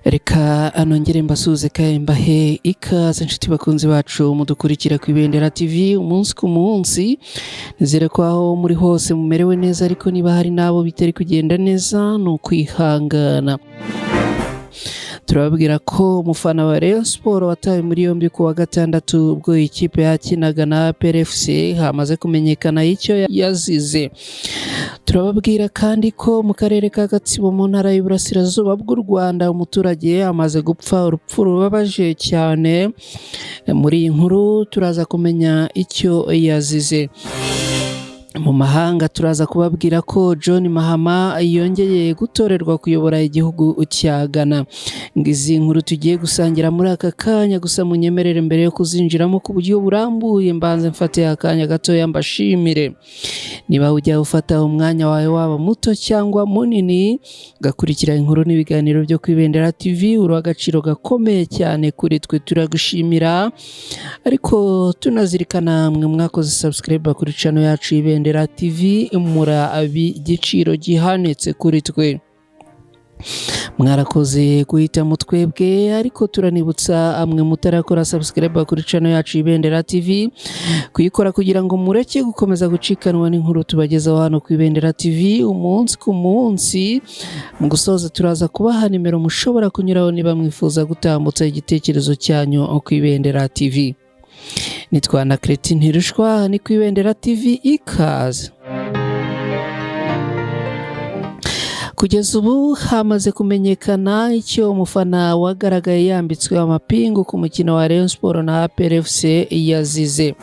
Reka nongere mbasuhuze kandi mbahe ikaze inshuti bakunzi bacu mudukurikira ku Ibendera TV umunsi ku munsi. Nizere ko aho muri hose mumerewe neza, ariko niba hari n'abo bitari kugenda neza ni ukwihangana. Turababwira ko umufana wa Rayon Sports watawe muri yombi ku wa gatandatu ubwo ikipe yakinaga na APR FC hamaze kumenyekana icyo yazize. Turababwira kandi ko mu karere ka Gatsibo mu ntara y'Iburasirazuba bw'u Rwanda umuturage amaze gupfa urupfu rubabaje cyane. Muri iyi nkuru turaza kumenya icyo yazize. Mu mahanga turaza kubabwira ko John Mahama yongeye gutorerwa kuyobora igihugu cya Ghana. Ngo izi nkuru tugiye gusangira muri aka kanya, gusa munyemerere mbere yo kuzinjiramo ku buryo burambuye mbanze mfate akanya gatoya mbashimire. Niba ujya ufata umwanya wawe waba muto cyangwa munini ugakurikira inkuru n'ibiganiro byo ku Ibendera TV, uri agaciro gakomeye cyane kuri twe, turagushimira. Ariko tunazirikana mwe mwakoze subscribe kuri channel yacu Ibendera TV, muri igiciro gihanitse kuri twe. Mwarakoze guhitamo twebwe, ariko turanibutsa amwe mutarakora subscribe kuri channel yacu Ibendera TV kuyikora kugira ngo mureke gukomeza gucikanwa n'inkuru tubagezaho hano ku Ibendera TV umunsi ku munsi. Mu gusoza turaza kubaha nimero mushobora kunyuraho niba mwifuza gutambutsa igitekerezo cyanyu ku Ibendera TV. Nitwa na Christine Ntirushwa, ni ku Ibendera TV, ikaze. Kugeza ubu hamaze kumenyekana icyo umufana wagaragaye yambitswe amapingu ku mukino wa Rayon Sports na APR FC yazize.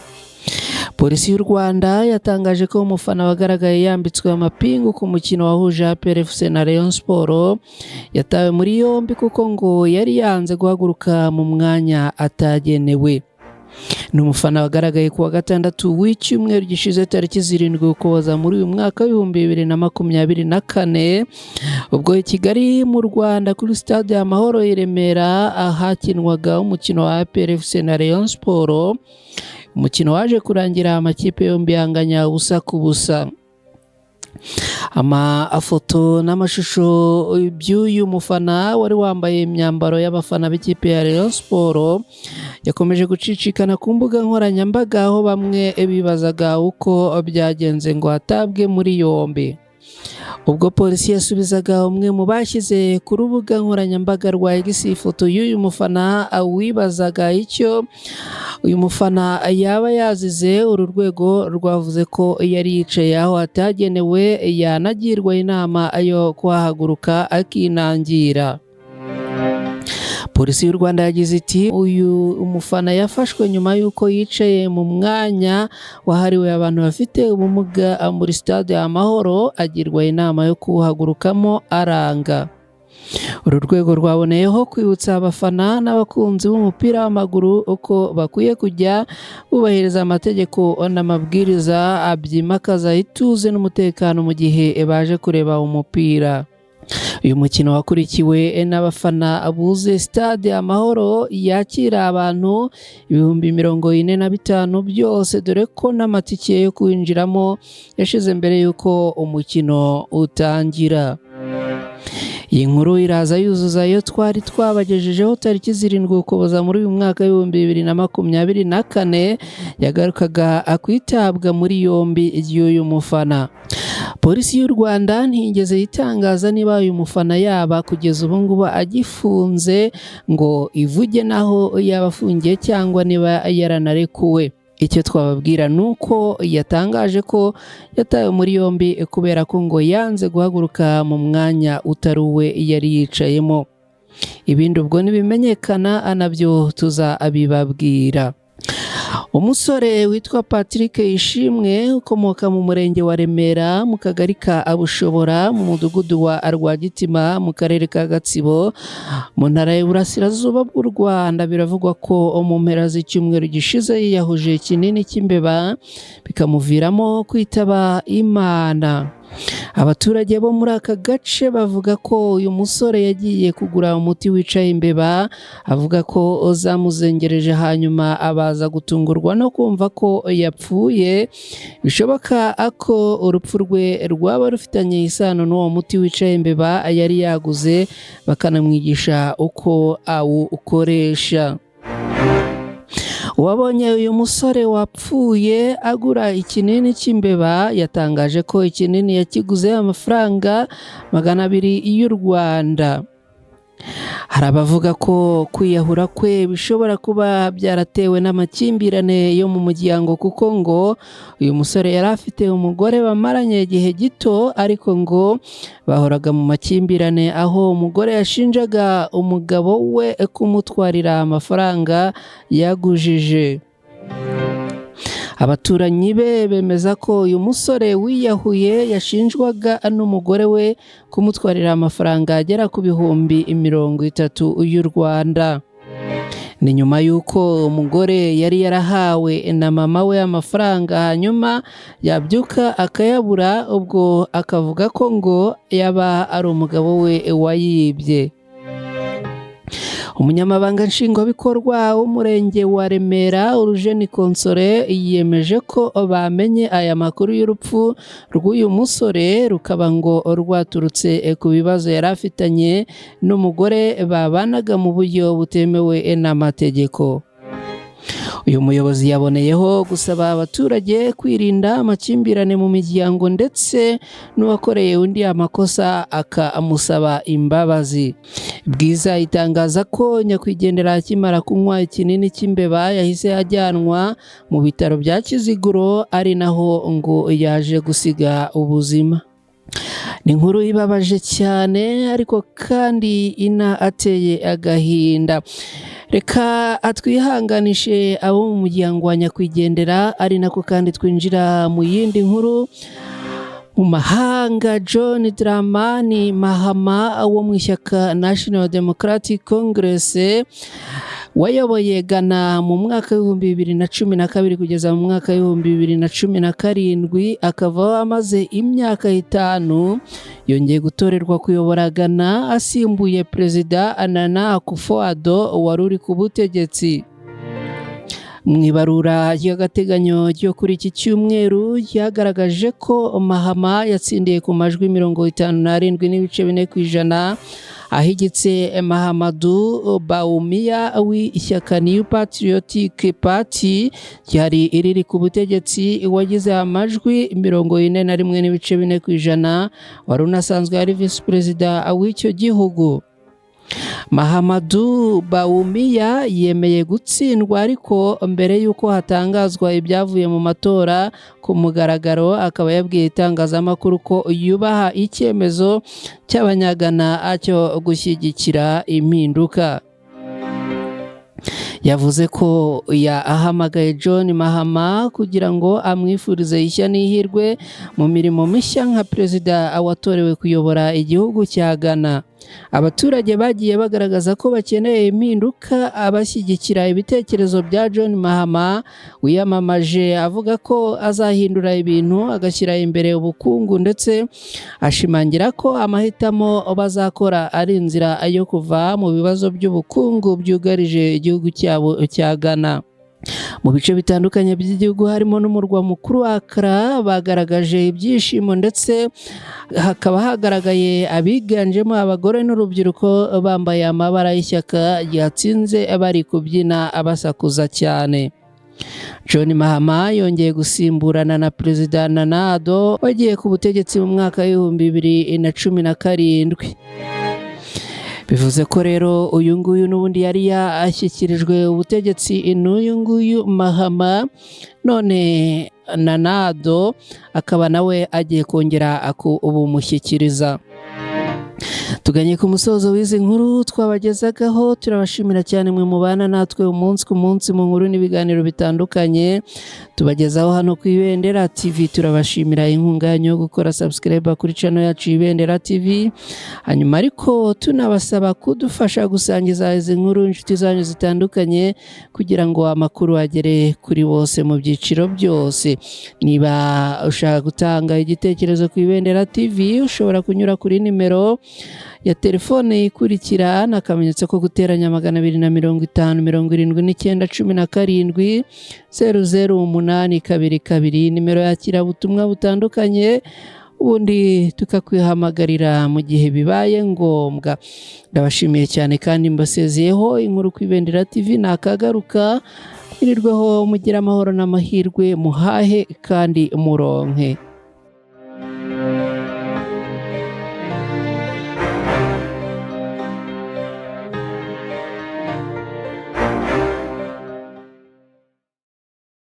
Polisi y'u Rwanda yatangaje ko umufana wagaragaye yambitswe amapingu ku mukino wahuje APR FC na Rayon Sports yatawe muri yombi kuko ngo yari yanze guhaguruka mu mwanya atagenewe. Ni umufana wagaragaye ku wa gatandatu w'icyumweru gishize tariki 7 Ukuboza muri uyu mwaka w'2024, ubwo i Kigali mu Rwanda kuri stade Amahoro i Remera ahakinwaga umukino wa APR FC na Rayon Sports. Umukino waje kurangira amakipe yombi yanganya ubusa ku busa. Amafoto n'amashusho by'uyu mufana wari wambaye imyambaro y'abafana b'ikipe ya Rayon Sports yakomeje gucicikana ku mbuga nkoranyambaga, aho bamwe bibazaga uko byagenze ngo atabwe muri yombi. Ubwo polisi yasubizaga umwe mu bashyize ku rubuga nkoranyambaga rwa X ifoto y'uyu mufana wibazaga icyo uyu mufana yaba yazize, uru rwego rwavuze ko yari yicaye aho atagenewe, yanagirwa inama yo kuhahaguruka akinangira. Polisi y'u Rwanda yagize iti: "Uyu umufana yafashwe nyuma y'uko yicaye mu mwanya wahariwe abantu bafite ubumuga muri stade Amahoro, agirwa inama yo kuwuhagurukamo aranga." Uru rwego rwaboneyeho kwibutsa abafana n'abakunzi b'umupira w'amaguru uko bakwiye kujya bubahiriza amategeko n'amabwiriza byimakaza ituze n'umutekano mu gihe baje kureba umupira. Uyu mukino wakurikiwe n'abafana buzuye stade Amahoro yakira abantu 45,000 byose, dore ko n'amatike yo kwinjiramo yashize mbere y'uko umukino utangira. Iyi nkuru iraza yuzuza iyo twari twabagejejeho tariki 7 Ukuboza muri uyu mwaka w'2024, yagarukaga kwitabwa muri yombi ry'uyu mufana. Polisi y'u Rwanda ntiyigeze itangaza niba uyu mufana yaba kugeza ubu ngubu agifunze ngo ivuge naho yaba afungiye cyangwa niba yaranarekuwe. Icyo twababwira ni uko yatangaje ko yatawe muri yombi kubera ko ngo yanze guhaguruka mu mwanya utari uwe yari yicayemo. Ibindi ubwo nibimenyekana nabyo tuzabibabwira. Umusore witwa Patrick Ishimwe ukomoka mu murenge wa Remera mu kagari ka Abushobora mu mudugudu wa Rwagitima mu karere ka Gatsibo mu ntara y'Iburasirazuba bw'u Rwanda, biravugwa ko mu mpera z'icyumweru gishize yiyahuje ikinini cy'imbeba bikamuviramo kwitaba Imana. Abaturage bo muri aka gace bavuga ko uyu musore yagiye kugura umuti wica imbeba, avuga ko zamuzengereje, hanyuma abaza gutungurwa no kumva ko yapfuye. Bishoboka ko urupfu rwe rwaba rufitanye isano n'uwo muti wica imbeba yari yaguze, bakanamwigisha uko awukoresha. Uwabonye uyu musore wapfuye agura ikinini cy'imbeba yatangaje ko ikinini yakiguze amafaranga 200 y'u Rwanda. Hari abavuga ko kwiyahura kwe bishobora kuba byaratewe n'amakimbirane yo mu muryango, kuko ngo uyu musore yari afite umugore bamaranye igihe gito, ariko ngo bahoraga mu makimbirane, aho umugore yashinjaga umugabo we kumutwarira amafaranga yagujije. Abaturanyi be bemeza ko uyu musore wiyahuye yashinjwaga n'umugore we kumutwarira amafaranga agera ku 30,000 y'u Rwanda. Ni nyuma y'uko umugore yari yarahawe na mama we amafaranga, hanyuma yabyuka akayabura, ubwo akavuga ko ngo yaba ari umugabo we wayibye. Umunyamabanga nshingwabikorwa w'umurenge wa Remera, Urujeni Konsore, yiyemeje ko bamenye aya makuru y'urupfu rw'uyu musore, rukaba ngo rwaturutse ku bibazo yari afitanye n'umugore babanaga mu buryo butemewe n'amategeko. Uyu muyobozi yaboneyeho gusaba abaturage kwirinda amakimbirane mu miryango, ndetse n'uwakoreye undi amakosa akamusaba imbabazi. Bwiza itangaza ko nyakwigendera akimara kunywa ikinini cy'imbeba yahise ajyanwa mu bitaro bya Kiziguro, ari naho ngo yaje gusiga ubuzima. Ni inkuru ibabaje cyane, ariko kandi inateye agahinda. Reka atwihanganishe abo mu muryango wa nyakwigendera, ari nako kandi twinjira mu yindi nkuru. Mu mahanga, John Dramani Mahama wo mu ishyaka National Democratic Congress, wayoboye Ghana mu mwaka w'2012 kugeza mu mwaka w'2017, akavaho amaze imyaka 5, yongeye gutorerwa kuyobora Ghana asimbuye Perezida Nana Akufo-Addo wari uri ku butegetsi. Mu ibarura ry'agateganyo ryo kuri iki cyumweru ryagaragaje ko Mahama yatsindiye ku majwi 57.4%, ahigitse Mahamadu Bawumia w'ishyaka New Patriotic Party ryari riri ku butegetsi, wagize amajwi 41.4%, wari unasanzwe ari visi perezida w'icyo gihugu. Mahamadu Bawumia yemeye gutsindwa, ariko mbere y'uko hatangazwa ibyavuye mu matora ku mugaragaro, akaba yabwiye itangazamakuru ko yubaha icyemezo cy'Abanyagana cyo gushyigikira impinduka. Yavuze ko yahamagaye John Mahama kugira ngo amwifurize ishya n'ihirwe mu mirimo mishya nka perezida watorewe kuyobora igihugu cya Ghana. Abaturage bagiye bagaragaza ko bakeneye impinduka, abashyigikira ibitekerezo bya John Mahama wiyamamaje avuga ko azahindura ibintu, agashyira imbere ubukungu, ndetse ashimangira ko amahitamo bazakora ari inzira yo kuva mu bibazo by'ubukungu byugarije igihugu cyabo cya Ghana. Mu bice bitandukanye by'igihugu harimo n'umurwa mukuru wa Accra bagaragaje ibyishimo, ndetse hakaba hagaragaye abiganjemo abagore n'urubyiruko bambaye amabara y'ishyaka ryatsinze, bari kubyina basakuza cyane. John Mahama yongeye gusimburana na Perezida Nana Addo wagiye ku butegetsi mu mwaka w'2017. Bivuze ko rero uyu nguyu n'ubundi yari yashyikirijwe ubutegetsi n'uyu nguyu Mahama, none Nana Addo akaba nawe agiye kongera kubumushyikiriza. Tuganye ku musozo w'izi nkuru twabagezagaho. Turabashimira cyane mwe mubana natwe umunsi ku munsi mu nkuru n'ibiganiro bitandukanye tubagezaho hano ku Ibendera TV. Turabashimira inkunga yanyu yo gukora subscribe kuri channel yacu Ibendera TV, hanyuma ariko tunabasaba kudufasha gusangiza izi nkuru inshuti zanyu zitandukanye kugira ngo amakuru agere kuri bose mu byiciro byose. Niba ushaka gutanga igitekerezo ku Ibendera TV, ushobora kunyura kuri nimero ya telefone ikurikira: ni akamenyetso ko guteranya 250 79 17 00 822. Nimero yakira ubutumwa butandukanye, ubundi tukakwihamagarira mu gihe bibaye ngombwa. Ndabashimiye cyane kandi mbasezeyeho. Inkuru ku Ibendera TV nakagaruka. Mwirirweho, mugire amahoro n'amahirwe, muhahe kandi muronke.